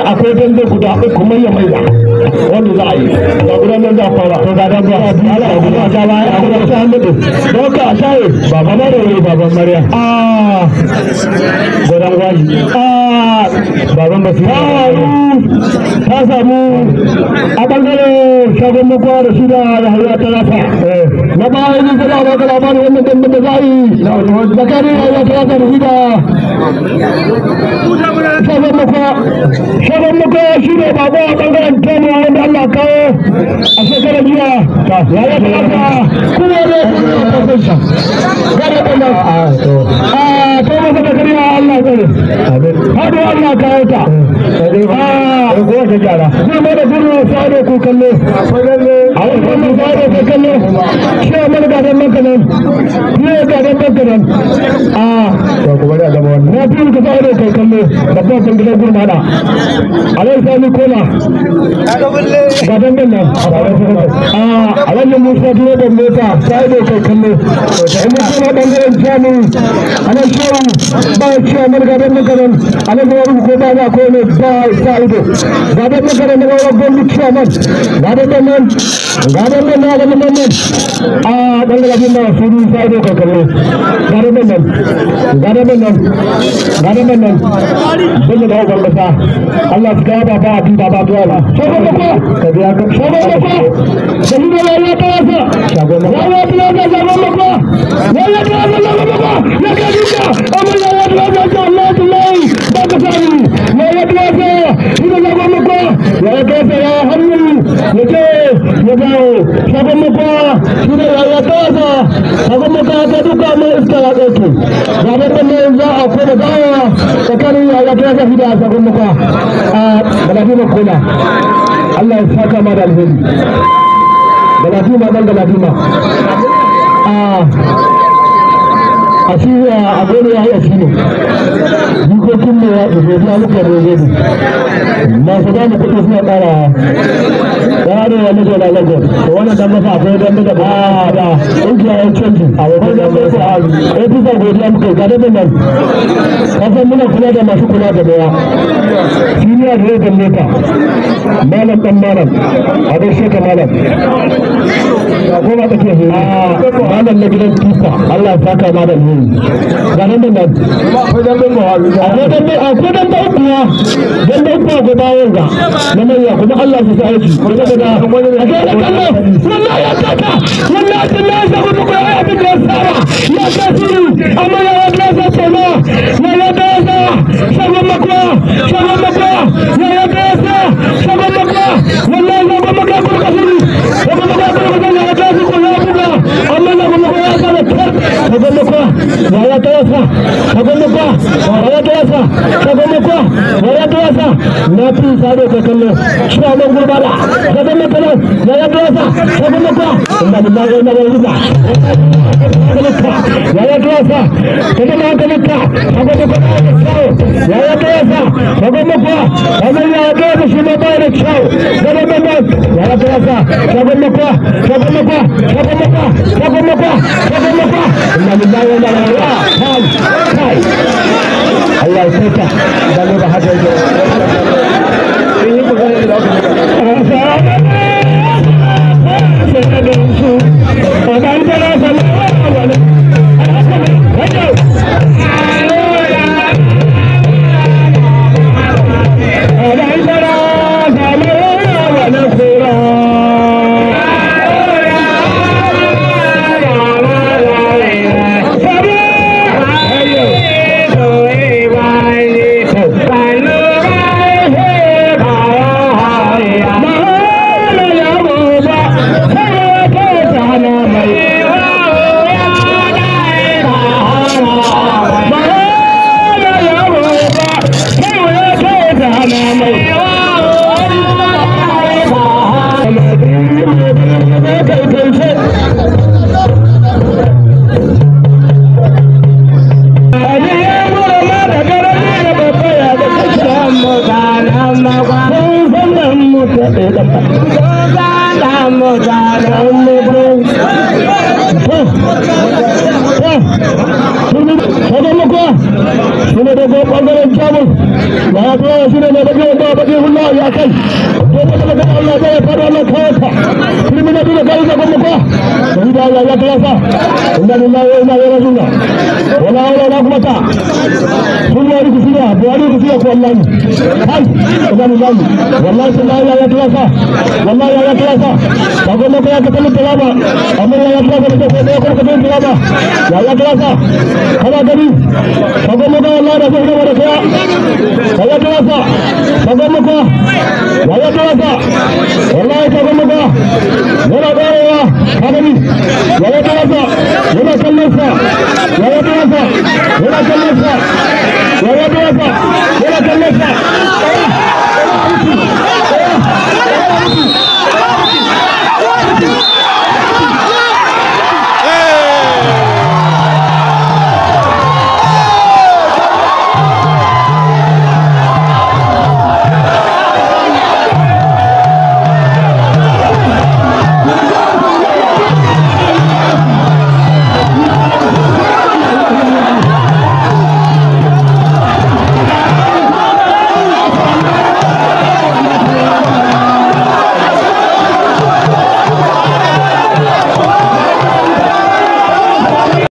Akwai dambe guda uku manya manya wanda za a yi ga guda nan za a fara to ga dambe ala guda ta baya a guda ta hannu don ka shaye baba na da wuri baban Maryam ah gudan gwaji ah baban Basira ta samu a bangaren shagon makwa da shi da Yahaya ta rasa na baya yin zama ba ka labarin wannan dambe da za a yi tsakanin Yahaya ta rasa da shi da shagon makwa. Shagon makwa shi ne bako a ɓangaren Kano wanda Allah kawo a shekarar jiya. Ya yi talata kuma ne kuma ta gada ɗan a to masa da kariya Allah tsare. Hadu Allah kawo ta. Zai mana gudu sa'ado ku kallo. A wasu wannan sa'ado ku kallo. Shi a mana gadon banka nan. Shi ne gadon banka nan. Na fi ka sa'ado kai kallo. Babban bangidan gurmana. Alai Sani Kola. Gadon nan nan. A wannan Musa direban mota sa'ado kai kallo. In mun koma ɓangaren Jamus. Anan shehu ba ya ciya mana gadon banka nan. Anan da wani ko ba za ko ne ba sa ido. Gadon banka nan da wani gwamnati ciyaman. Gadon nan. Gadon nan na gadon nan. A ɓangaren nan suru sa ido kai kallo. Gadon nan. Gadon nan. Gadon nan. Bello da uban kasa. Allah su kawo baba a bin baba zuwa ba. Shagon makwa. Ka biya ka. Shagon makwa. Shagon makwa ya ta wasa. Shagon makwa. Ya ta wasa shagon makwa. Ya ta wasa shagon makwa. Ya ka duka. Amma ya ta wasa ta Allah ta lai. Ba ka sani. Ya ta wasa. Ina shagon makwa. Ya ta wasa ya hannu. Ya ce ya dawo. Shagon makwa. Ina ya ta wasa. Shagon makwa ta duka mai iska ya ɗauke. Gaban nan za a koma dawowa tsakanin ya ta wasa da shagon makwa. Galadima Kola. Allah ya saka ma da alheri. Galadima dan Galadima. A shi a gona ya yi a shi ne. Jikokin mu ya godiya muka da gode. Masu ba mu kuɗi suna ƙara ya arewa mazauna Lagos. To wannan dan masa akwai dambe da ba da ƙungiya ya canji. A wajen dan masa a bisa godiya muka ga da nan. Kasan muna kula da masu kula da baya. Siniya direban mota. Malam ɗan malam. A gaishe ka malam. Ga goma take horo. Malam na gidan tufa. Allah ya saka ma da alheri. Ga nan da nan. Akwai dambe uku ya. Dambe uku ko bayan ga. Na manya kuma Allah su sa aiki. Kuma daga a ga kallo. Wallahi ya kaka. Wallahi billahi sa kuma ko ya abin da ya saba. Ya tasiri amma ya Allah sa tsoma. Ya ya ta shagon makwa. Shagon makwa. Ya ya ta shagon makwa. Wallahi shagon makwa ko kasiri. Shagon makwa ko kasiri ya ta ko ya buga. Amma shagon makwa ya sa shagon makwa. Ya ya ta shagon makwa. Ya ya ta shagon makwa. Ya ya ta na fi sado ka kallo. Shagon gurbala. Shagon makwa. Ya ya ta shagon makwa. Inna lillahi wa inna ilaihi raji'un. Ya ya ta shagon makwa. Shagon makwa. Ya ya ta shagon makwa. Ya ya ta shi ma ba da kyau. Shagon makwa. Ya ya ta shagon makwa. Shagon makwa. Shagon makwa. Shagon makwa. Shagon makwa. Inna lillahi wa inna ilaihi raji'un. Kai. Allah ya saka. Dan ba haka yake. Ya ya shi ne mai baki wanda baki hulla ya kai. Ko ba da Allah ya fara Allah kawo ta. Kirmina da kai da kuma ko. Ni da ya ya klasa. Inna lillahi wa inna ilaihi raji'un. Wala hawla wala quwwata. Sun wari ku siya, buhari ku siya ko wallahi. Kai, inna lillahi. Wallahi billahi ya ya klasa. Wallahi ya ya klasa. Kago mo kaya ka talaba. Amma ya ya klasa da ko ko ka talaba. Ya ya klasa. Kana gani. Kago mo wallahi da ko da kaya. Ya ya klasa. Kago mo ko. Ya ya klasa. Wallahi kago mo ko. Yana dawowa. Ka gani. Ya ya